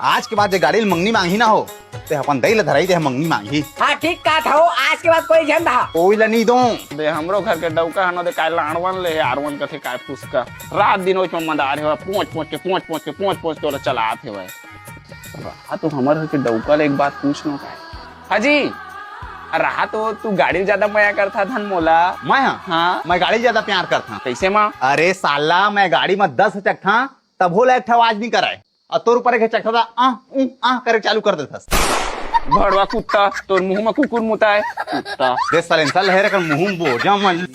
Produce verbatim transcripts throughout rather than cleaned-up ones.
आज के बाद जे गाड़ी ल मंगनी मांगही ना हो, ते अपन दई ल धराई दे, मंगनी मांगही। हाँ, ठीक कहत हव, आज के बाद कोई झन दहा। कोई ल नी दो। दे हमरो घर के डौका हनो दे, काय लाड़वन ले हे, आरवन कथे काय फुसका। रात दिन ओइच म मदार हे, पोंछ पोंछ के, पोंछ पोंछ के, पोंछ पोंछ के ओला चलात हे भाई। रहा तो हमर घर के डौका ले एक बात पूछ लो काय। हाँ जी, रहा तो तू गाड़ी ल ज्यादा मया करथा धन मोला। मैं हाँ? हाँ। मैं गाड़ी ल ज्यादा प्यार करथा। कैसे माँ? अरे साला, मैं गाड़ी म दस चकथा, तभो ले एक ठा आवाज नी कराय। अउ तोर ऊपर एक चकथा दा, आ, ऊ, आ, करे चालू कर देथस। भड़वा कुत्ता, तोर मुंह म कुकुर मुताय, कुत्ता। दे साले, साले हे रे कर मुंह म बोजा मन।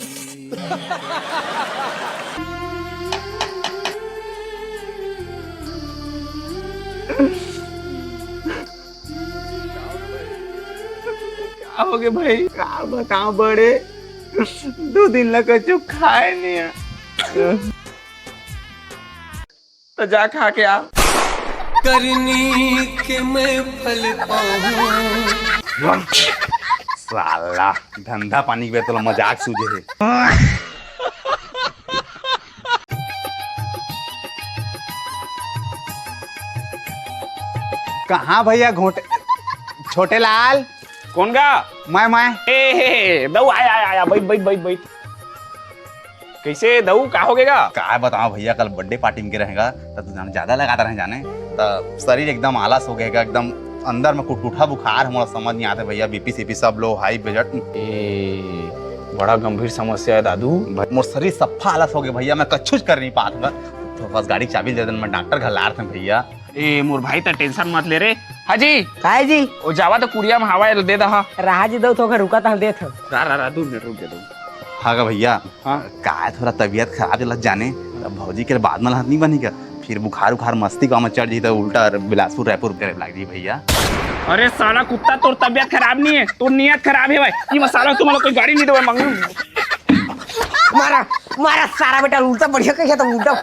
का होगे भाई, का बताओ बड़े, दो दिन ले कुछु खाय नी हे। त जा खा के आ। करनी के मैं फल पाऊं। साला, धंधा पानी के बेर तोला मजाक सूझे हे। कहाँ भैया घोटे-, छोटे लाल? कौन गा? मैं, मैं। ए, हे, हे, दऊ, आया, आया, आया, बैठ, बैठ, बैठ, बैठ। कैसे दऊ, का होगे गा? का बताओ भैया, कल birthday party में गे रहेगा, त तू जाने ज्यादा लगात रहे जाने, त शरीर एकदम आलस होगे गा, एकदम अंदर में कुटकुटा बुखार, मोला समझ नहीं आते भैया, बीपी सीपी सब low, high blood। ए, बड़ा गंभीर समस्या हे दादू। भाई, मोर शरीर सफा आलस होगे भैया, मैं कछुच कर नहीं पात गा। तो बस गाड़ी चाबी दे देन, मैं डॉक्टर घर लात हूँ भैया। ए मोर भाई, त tension मत ले रे। हाँ जी। काय जी? ओ जावा त कुरिया म हवा दे दहा। रहा जी, दऊ थोका रुका त हम देत हन। रा, रा, रा, दू मिनट रुक जा, दू। हाँ गा भैया। हाँ। का थोड़ा तबीयत खराब चलत जाने, त भौजी के बाद में लहत नहीं बनी का? फिर बुखार उखार मस्ती का में चढ़ जी त उल्टा बिलासपुर रायपुर करे लाग जी भैया। अरे साला कुत्ता, तोर तबीयत खराब नहीं हे, तोर नियत खराब हे भाई। ये साला तुम्हारा कोई गाड़ी नहीं देवे मंगू। मारा, मारा सारा बेटा उल्टा बढ़िया कहिया त उल्टा।